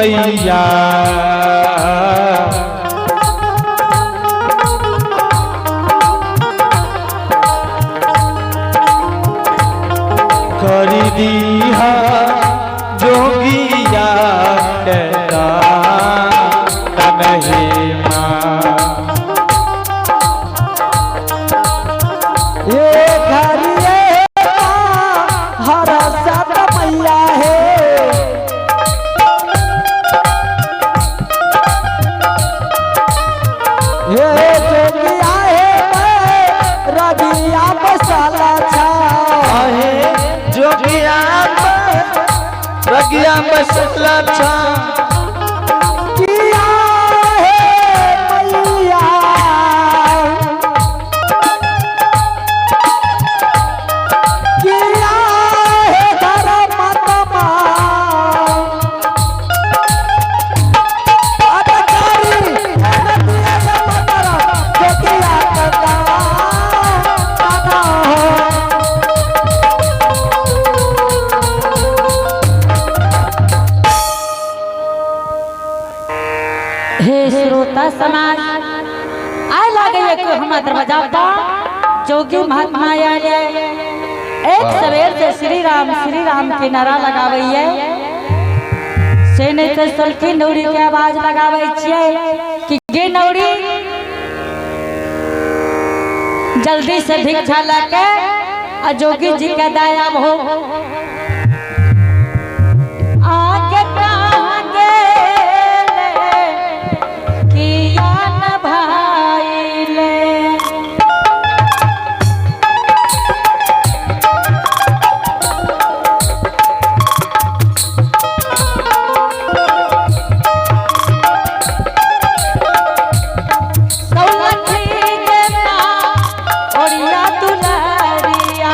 मैया। कर दीहा जोगिया के दान हे माँ। ये घरिये हर सत मैया है। ये जोगिया है रगिया बसाला छा। आहे जोगिया रगिया बसला छा। किया है मैया, किया है धर्मात्मा। अटकारी नदिया के पतर जोगिया का दाना हो। हे श्रोता समाज, आय लागे एक हमार दरवाजा पर जोगी महात्मा आयल है। एक सवेर से श्री राम के नारा लगावैये से नहीं तो सलखी नौरी के आवाज लगावे छियै कि गे नौरी जल्दी से भिक्षा लेके आ जोगी जी के दया हो। आगे कहाँ गेले किया न भाईले। सौलखी के माँ ओरिया दुलारिया।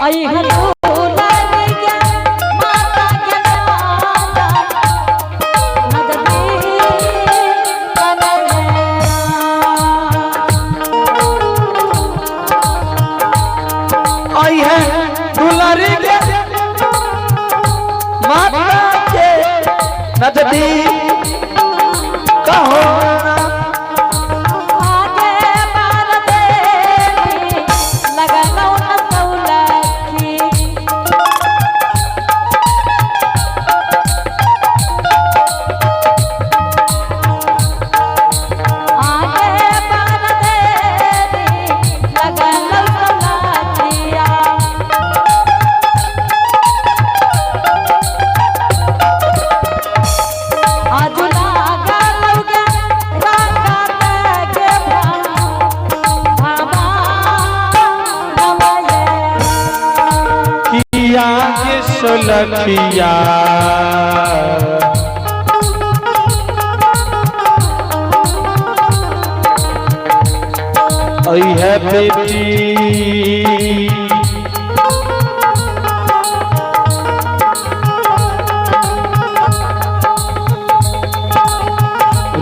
आई दुलारी के माता के माता नदनी कनैया। आई है दुलारी के माता के नजदी कहो ना। आगे बार देवी लगनौ न सौलखी। आगे बार देवी लगनौ सौलखिया। आजुला गालौगे रागा के भामा नमये। किया के सोलखिया आई है बेटी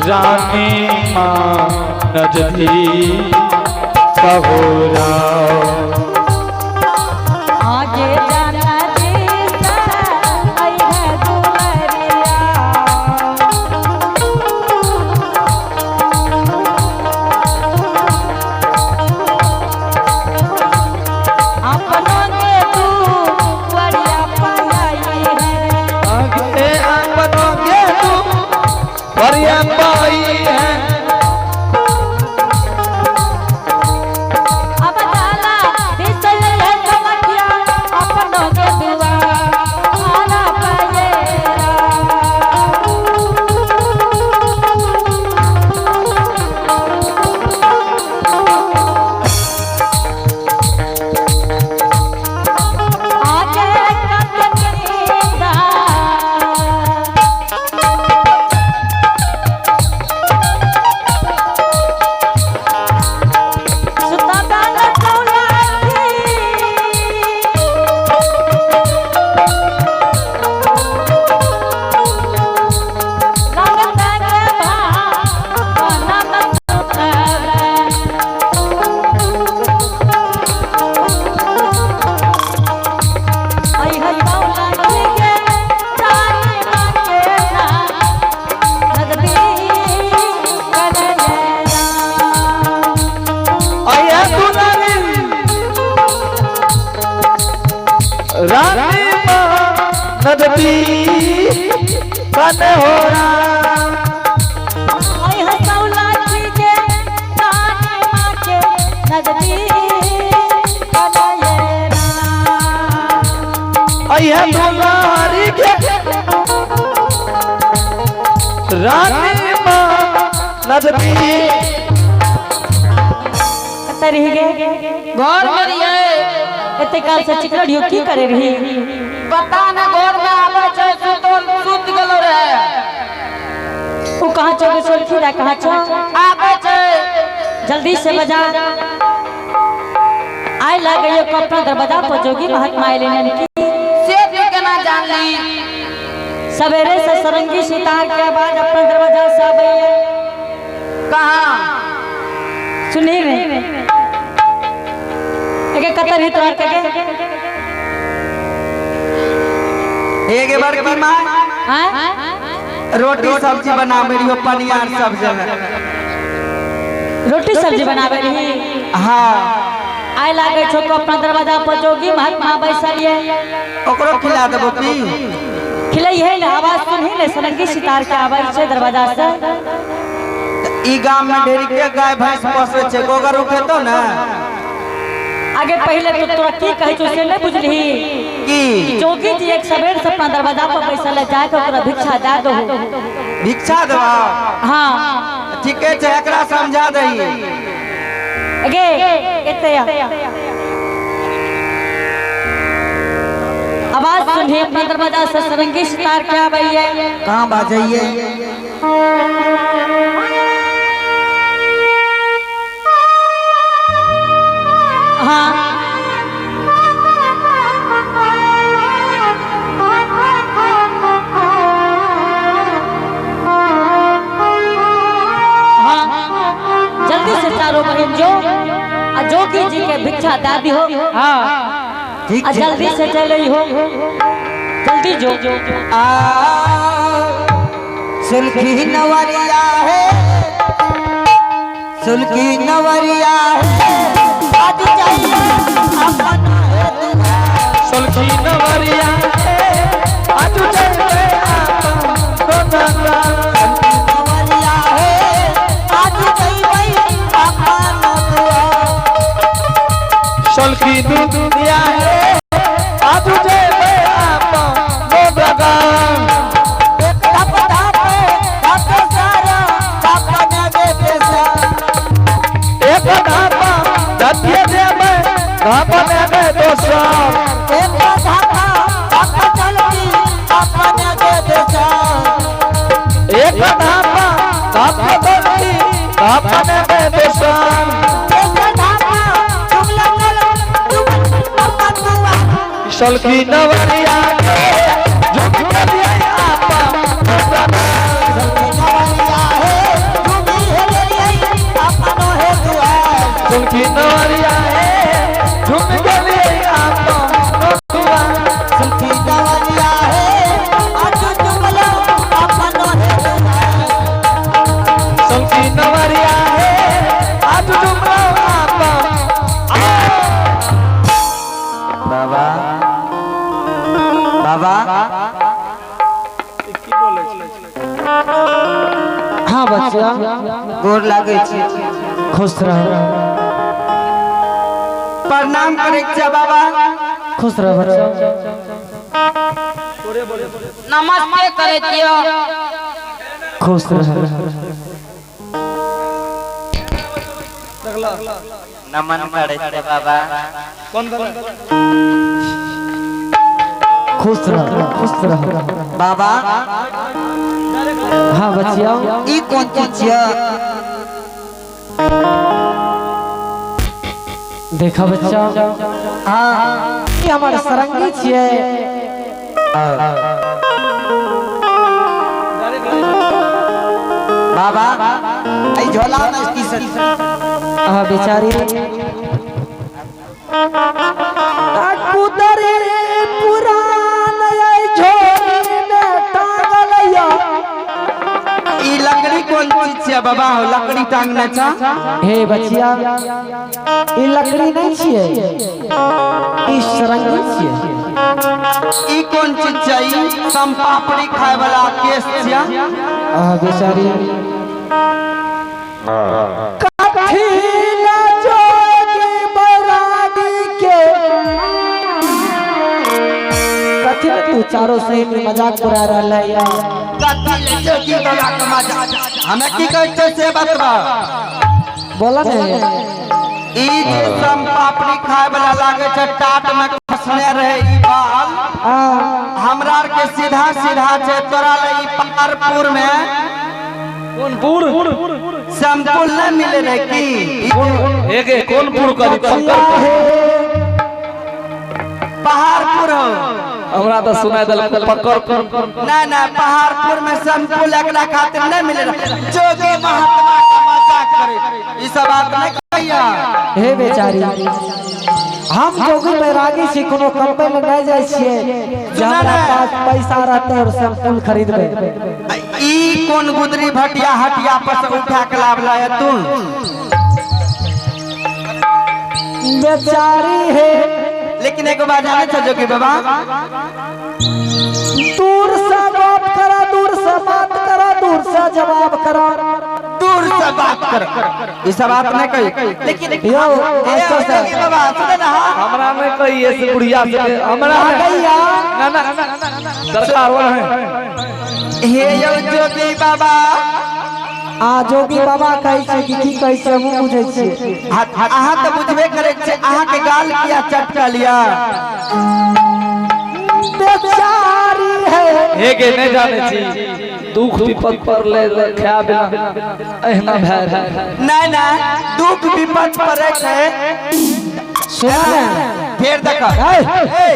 रानी माँ नजदी कहो राव। आगे जाना दिशा आई है दुलरिया। अपनों के तू वरिया पाई है। आगे अपनों के तू वरिया पाई है। अब जाला नजदी कन हो राम। आई हसौलाठी के रानी माँ के नजदीक कन्हैया राम। अइहे दुलारी के रानी माँ नजदी। कतऽ रही गे? घर में रहिए। एते काल से चिकरड़ियो की करे रही? पता न, घर में आवे छै, सुतल सुत गेलो रहे। उ कहाँ चौ गे सोलखी दा, कहाँ चौ? आवे छै। जल्दी से बजा। आय लागे यो अपना दरवाजा पर जोगी महात्मा आइले की। से तू केना जानली? सवेरे से सरंगी सितार के आवाज अपना दरवाजा से आबैया। कहाँ? सुनी रे, एके कतर ही तोहर के एक बार की माँ। हाँ? रोटी सब्जी बनावे रही हो, पनियार सब जगह। रोटी सब्जी बनावे रही? हाँ। आय लागे छो को अपना दरवाजा पर जोगी महात्मा बैसल ये। ओकरो खिला देबो की? खिलै है ले, आवाज सुनही ले, सरंगी सितार के आवाज छै दरवाजा से। ई गांव में ढेरी के गाय भैंस पोसै छै, गोबर उठेतो ना। आगे पहले तो तोरा की कहै छौ से नहीं बुझलही? की? जोगी जी एक सवेर से अपना दरवाजा पर बैसल है, जाके ओकरा भिक्षा दे दहो। भिक्षा देबो? हाँ। ठीके छै, एकरा समझा दही। गे एते आ। आवाज सुनही अपना दरवाजा से सरंगी सितार के आबैये। कहाँ बाजैये? हाँ। हाँ, जल्दी से चारों बहन जो आ जोगी जी के भिक्षा दे दी हो। हाँ। ठीक आ छै। जल्दी से चले हो, जल्दी जो। आ सुलखी नवरिया है, सुलखी नवरिया है, आज जाइए अपना है दुआर। सुलखी नवरिया है, आज जाइए अपना दुआर। नवरिया है, आज जाइए अपना दुआर। सुलखी दुनिया है, आज जाइए अपना दुआर। एक धप धप धप सारा अपना दे देसा। एक धापा दतिये देवे अपने दे दोसर। एक धापा धप चलती अपना दे देसा। एक धापा धप चलती अपने दे दोसर। एक धापा जुमला नल तुम अपना दुआर। सुलखी नवरिया के झुक गलिया आपा। नवरिया है, झूमी है अपनो है दुआर। सुलखी नवरिया है, झुक गलिया आपा दुआर। सुखी नवरिया है, आज जुमला अपनो है दुआर। सुलखी नवरिया है, आज जुमला आपा। बाबा, बाबा। हाँ बच्चा। गोर लागै छी। खुश रहो। प्रणाम करै छियै बाबा। खुश रहो बच्चा। नमस्ते करे छियो। खुश रहो। नमन करै छियै बाबा। खुश रहो, खुश रहो। बाबा। हाँ बच्चिया। ई कोन चीज छियै? देखा बच्चा। हाँ। ई हमर सरंगी छियै। बाबा, एहि झोला में की सब? आ बेचारी कुदरे पुरान झोली में टांगल या। ई लकड़ी कोन कोन चीज छियै बाबा हो लकड़ी टांगने छ? हे बचिया, ई लकड़ी नहीं छियै, ई सरंगी छियै। ई कोन चीज छियै? ई समपापड़ी खाय वाला केस छियै। आह बेचारी, कथी ला जोगी बैरागी के कथी ला तू चारों सहेली मजाक उड़ा रहल है यार। कथी ले जोगी बाबा के मजा? हमे की कहै छै से बतबा। बोला ने। ई जे समपापड़ी खाय वाला लागे छै, टाट में खसने रहे ई बाल। आ हमरा आर के सीधा सीधा छै, तोरा ले ई पहाड़पुर में कोन पुर? शैम्पूल नहीं मिले रहे की? एगे कोन पुर करी? बचिया हे, पहाड़पुर हो। हमरा तऽ सुनाइ देलक पकड़। ना ना, पहाड़पुर में शैम्पूल एकरा खातिर नहीं मिले रहे। जोगी महात्मा के मजाक करे, ई सब बात नहीं कहिया। हे बेचारी, हम जोगी बैरागी छी, कोनो कम्पनी में नहीं जाइ छियै जे हमरा पास पैसा रहते और शैम्पूल खरीदबे। ई कोन गुदरी भटिया हटिया पर से उठा के लावला है तू? बेचारी हे, लेकिन एगो बात जाने छ जोगी बाबा? दूर से गप करा, दूर से बात करा, दूर से जवाब करा। दूर से बात कर, ई सब बात नहीं कही, लेकिन यो ए, मास्टर जोगी साहब बाबा सुने ना। हाँ? हमरा नहीं कहिए से बुढ़िया से हमरा आ गईया। ना ना, दरकार हो है। हे यौ जोगी बाबा। आ जोगी बाबा कहै छै कि की कहै छै, हमहूँ बुझै छियै। अहाँ तऽ बुझबे करै छियै, अहाँ के गाल किया चटकल या? बेचारी है, हे गे, नहीं जाने छी, दुख विपद पर ले ले खाय बिना एहना भए रहल। नहीं नहीं, दुख विपद पड़े छै। सुना ने। फेर देख। ए,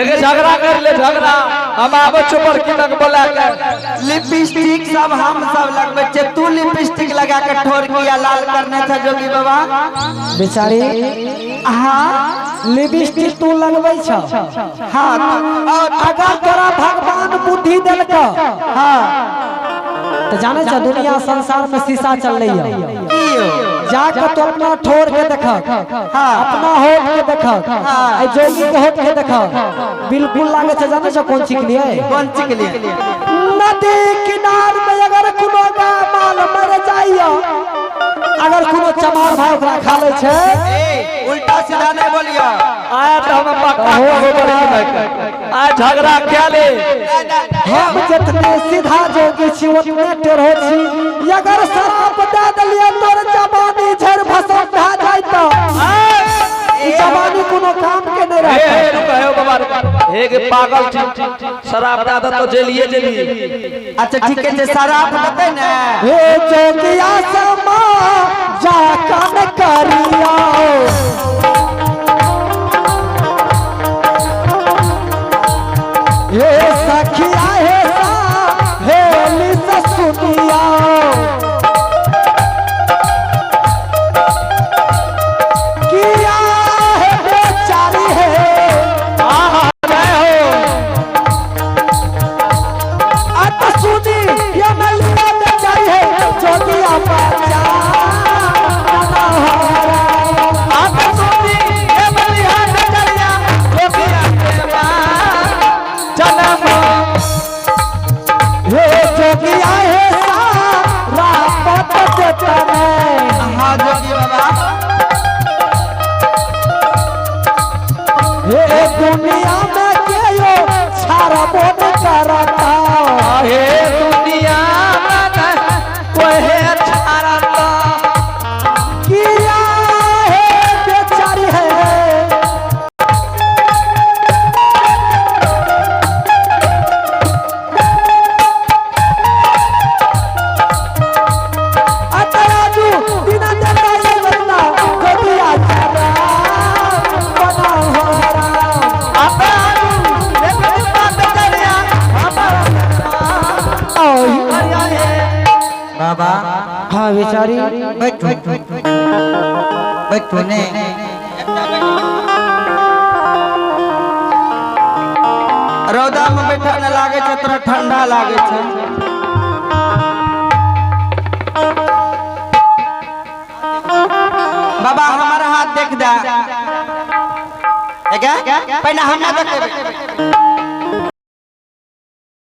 एगे झगड़ा कर ले झगड़ा, हम आबै छौ बड़की तक बोला के। लिपस्टिक सब हम सब लगबै छियै, तू लिपस्टिक लगा के ठोर किया लाल करने छ जोगी बाबा? बेचारी, हाँ। लिपस्टिक तू लगबै छ। हाँ और अगर तोरा भगवान बुद्धि देलक तो जाने छ दुनिया संसार में शीशा चल रही है। की हो? जाके तो अपना ठोर के देख, अपना होठ के देख, आ जोगी के होठ के देख, बिल्कुल लागे छै। जाने छ कोन चीज के लिए? कोन चीज के लिए? नदी किनार में अगर कोनो गाय माल मर जाइए, अगर कोनो चमार भाई ओकरा खा ले छै। ए, उल्टा सीधा नहीं बोलियो। आया तऽ हम पक्का कहबो बड़की भाई के, आय झगड़ा क्या ले। हम जितने सीधा जोगी छी उतने टेढ़ो छी। अगर शराब दे देलिए, तोर जवानी झड़ भसम भए जाय, त ई जवानी कोनो काम के नहीं हे रहता। हे, रुक हे बाबा, रुक। हे गे पागल छी, शराब दादा तो जेलिए जेलिए। अच्छा ठीक है, जे शराब देतै ने। हे जोगिया समा जा कान करिया, हे सखिया, हे सा हे लिस सुनिया, किया है बेचारी है। आहा जय हो। अत सुनी ये मलिया बेचारी है, जोगिया बचा आप सुनी ए बलिया नजरिया जोगिया के मां जन्म। हे जोगिया, हे सा रापत देतने। हाँ जोगी बाबा। हे दुनिया में केयो छाड़ा बोन करता। हे दुनिया में कोहे छाड़ता। किया है बेचारी है। अतराजू बिना देता ये बदला, जोगिया छाड़ा बना हो राम। ओही। बाबा। हाँ बेचारी। बैठो बैठो ने। रौदा में बैठा न लागे छै तोरा, ठंडा लागे छै। देख दे। एगे पहले हमरा देखेबे।